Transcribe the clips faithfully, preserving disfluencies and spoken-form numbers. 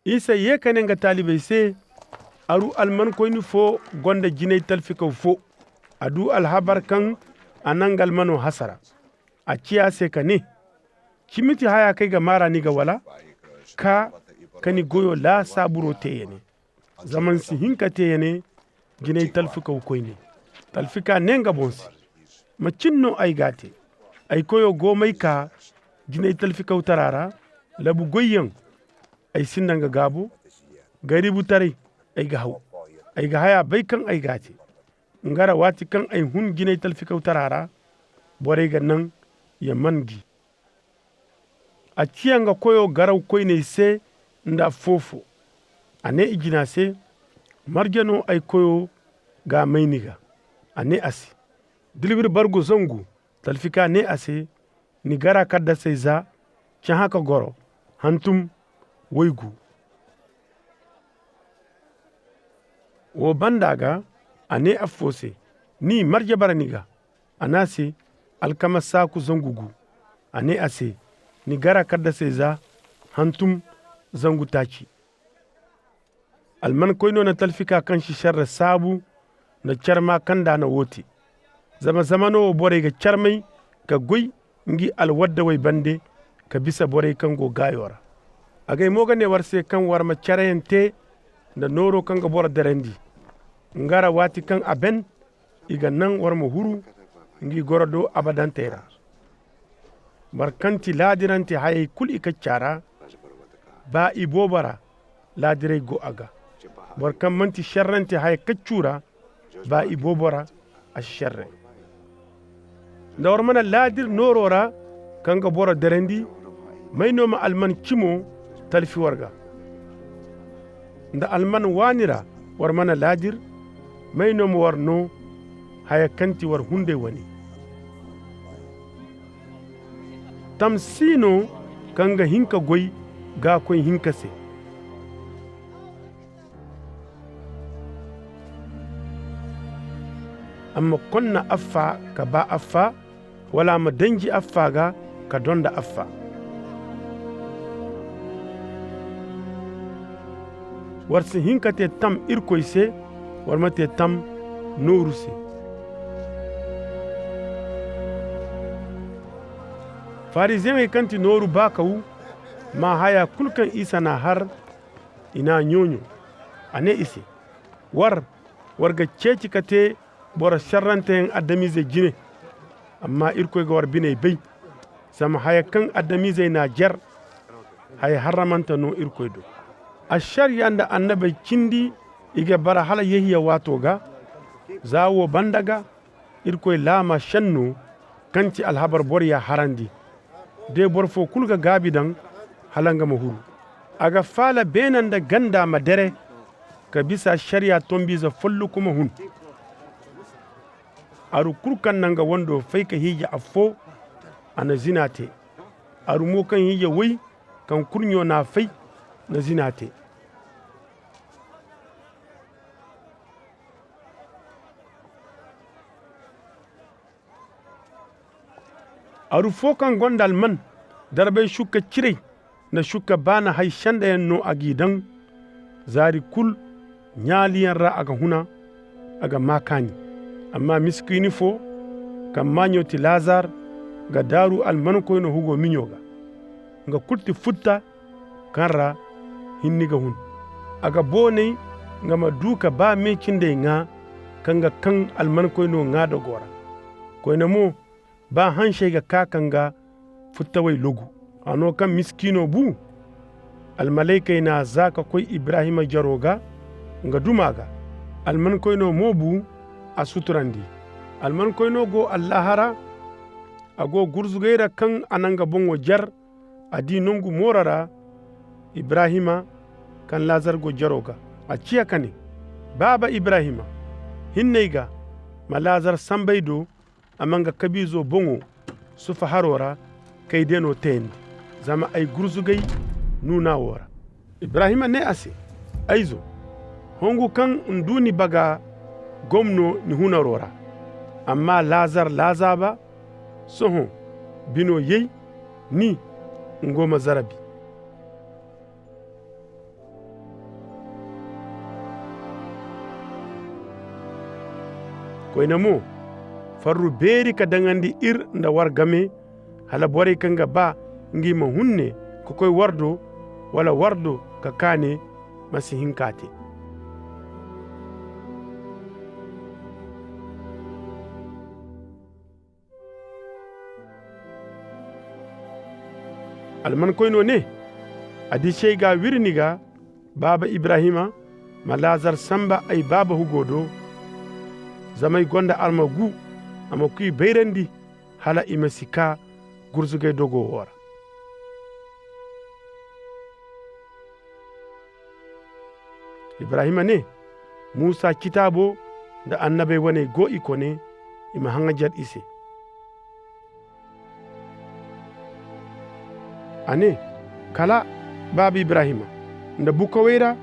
Isa ye ka ne nga taalibey se, aru almankoyni fo gonda jinay talfikaw fo. A du alhabar kaŋ a na nga almano hasara. A ci a se ka ne, cimi ti haya kaŋ ay ga maar'a ni ga wala? Kaa ka ni goyo laasaaburo te ya ne. Zama ni si hin ka te ya ne jinay talfikawkoyne. Talfika ne nga boŋ se, macin no ay g'a te? Ay koyo go m'ay kaa jinay talfikawtara ra. Labu goyyaŋ ay sinda nga gaabo. Gariibutaray ay ga haw. Ay ga haya bay kaŋ ay g'a te. Nga ra waati kaŋ ay hun jinay talfikawtara ra, borey ga naŋ ya man gi. A ciya nga koyo garawkoyney se nda affo-fo. A ne i jina se, marje no ay koyo g'a may ni ga? A ne a se, dilbir bargu zangu. Talfika ne a se, ni gara kaddasey za cahã ka goro hantum waygu. Wo banda ga a ne affo se, ni marje bara ni ga? A ne a se, alkama saaku zangu gu. A ne a se, ni gara kaddasey za hantum zangu taaci. Almankoyno na talfika kaŋ si šerre saabu nda carma kaŋ d'a na wo te. Zama zamano wo borey ga carmay ka goy ngi alwaddawey bande ka bisa borey kaŋ go gaayo ra. Agay mo ga ne war se kaŋ war ma careyaŋ te nda nooro kaŋ ga boro derandi. Nga ra waati kaŋ a ben i ga naŋ war ma huru ngi goro do abadantey ra. Boro kaŋ ti laadirante hayey kulu i kacca ra, baa i boobo ra laadirey go a ga. Boro kaŋ manti šerrante haya kaccu ra, baa i boobo ra a si šerre. Nda war mana laadir nooro ra kaŋ ga boro derandi, may no ma alman cimo talfi war ga? Nda alman waani ra war mana laadir, may no ma war no haya kaŋ ti war hunday wane? Tam si no kaŋ ga hin ka goy gaakoy hinka se. A ma konna affa ka baa affa, wala a ma danji affa ga ka donda affa. War si hin ka te tam Irkoy se, war ma te tam nooru se. Farisiyeŋey kaŋ ti nooru baakaw maa haya kulu kaŋ Isa n'a har, i n'a ɲooɲo. A ne i se, war, war ga ceeci ka te boro šerranteyaŋ adamiizey jine, amma Irkoy ga war biney bay. Zama haya kaŋ adamiizey n'a jer, haya harramante no Irkoy do. Ašariya nda annabey cindi i ga bara hala Yehiya waato ga. Za wo banda ga Irkoy laama šenno kaŋ ti alhabar boroya harandi. De boro fo kulu ga gaabi daŋ hala nga ma huru, a ga faala beena nda ganda ma dere ka bisa ašariya tombiize folloku ma hun. Aru kulu kaŋ na nga wando fay ka hiija affo, a na zina te. Aru mo kaŋ hiija woy kaŋ kurɲo n'a fay na zina te. Aru fo kaŋ gonda alman, darbay šukka ciray nda šukka baana hay sendayaŋ no a g'i daŋ. Zaari kulu ɲaaliyaŋ ra a ga huna, a ga maa kaani. Amma miskiini fo kaŋ maaɲo ti Laazar ga daaru almankoyno hugo miɲo ga. Nga kulu ti futta kaŋ ra hinni ga hun. A ga boonay nga ma du ka baa me cindey ŋaa kaŋ ga kaŋ almankoyno ŋaa dogo ra. Koyne mo, baa hansey ga kaa ka nga futtawey logu. Hano kaŋ miskiino bu, almalaykey n'a za ka koy Ibrahima jaro ga, nga duma ga. Almankoyno mo bu, a suturandi. Almankoyno go Allaahara, a go gurzugay ra kaŋ a na nga boŋo jer. A di nangu mooro ra Ibrahima kaŋ Laazar go jaro ga. A ciya ka ne, baaba Ibrahima, hinn'ay ga, ma Laazar samba ay do, a ma nga kabiizo boŋo sufa haro ra k'ay deeno tayandi, zama ay gurzugay nuuna wo ra. Ibrahima ne a se, ay zo, hongu kaŋ n'du ni baga gom no ni hunaro ra. Amma Laazar laazaaba, sohõ bino yay, ni, nga wo ma zarabi. Koyne mo, farru beeri ka daŋandi ir nda war game, hala borey kaŋ ga ba ngi ma hun ne ka koy war do, wala war do ka kaa ne, ma si hin k'a te. Almankoyno ne, a di si ay ga wiri ni ga, baaba Ibrahima, ma laazar samba ay baaba hugo do, zama ay gonda arma gu, a ma ku i bayrandi, hala i ma si kaa gurzugay dogo wo ra. Ibrahima ne, muusa citaabo nda annabey waney go i kone, i ma haŋajer i se. A ne, kala, baaba Ibrahima, nda bukawey ra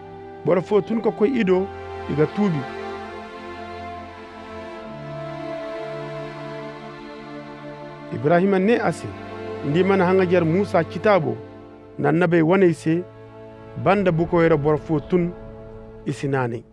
boro fo tun ka koy i do, i ga tuubi. Ibrahima ne a se, ni di mana haŋajer muusa citaabo nda annabey waney se, banda bukawey ra boro fo tun, i si naanay.